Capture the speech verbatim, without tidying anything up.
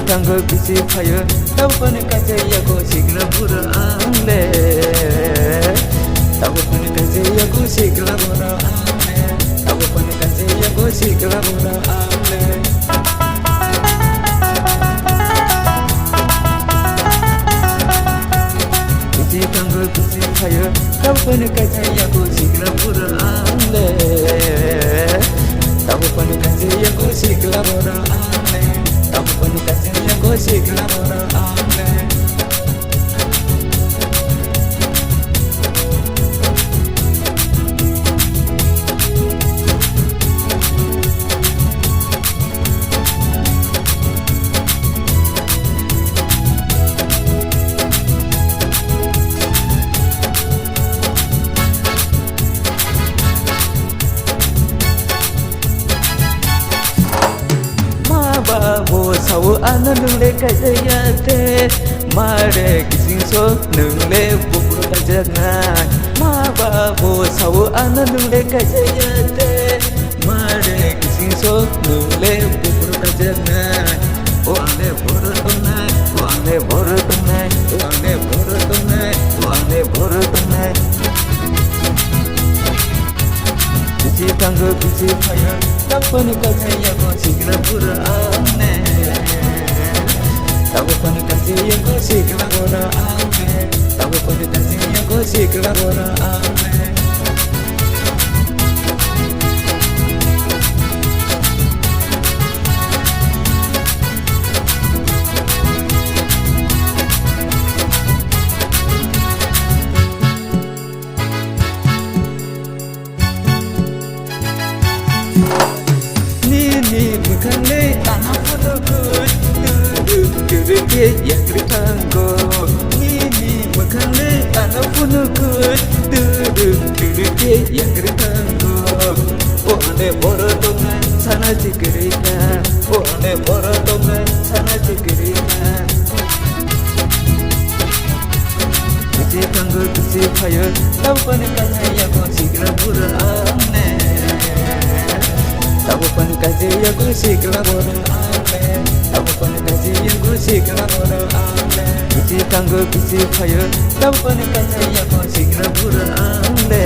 Tango bisi phayo, tabukoni kaisa yago sikla bura ang le. Tabukoni kaisa yago sikla bura ang le. Tabukoni kaisa yago sikla bura ang le. Bisi tango bisi phayo, tabukoni kaisa yago sikla bura ang le. Tabukoni kaisa yago sikla bura ang le. Tabukoni kaisa yago sikla bura ang le. Ma ba bo sao ano nwng le kaisa ya te. Ma re kising so nwng le bukro kaisa nai. Ma ba bo sao ano nwng le kaisa ya te. Ma re kising so nwng le bukro kaisa nai. O ang le boro tongnai, o ang le boro tongnai, o ang le boro tongnai, o ang le boro tongnai. Bisi tango bisi phayo, tabukoni kaisa yago sikla bura ang le. Tabukoni kaisa yago sikla bura ang le. Tabukoni kaisa yago sikla bura ang le. Nini mwkhang le ano phunukgwi, turuk turuk khe yakrwi thango. Nini mwkhang le ano phunukgwi, turuk turuk khe yakrwi thango. O ane boro tongnai sana chikirika, o ane boro tongnai sana chikirika. Bisi tango bisi phayo, tabukoni kaisa yago sikla bura ang le. Tabukoni kaisa yago sikla bura ang le. Tabukoni kaisa yago sikla bura ang le. Bisi tango bisi phayo, tabukoni kaisa yago sikla bura ang le.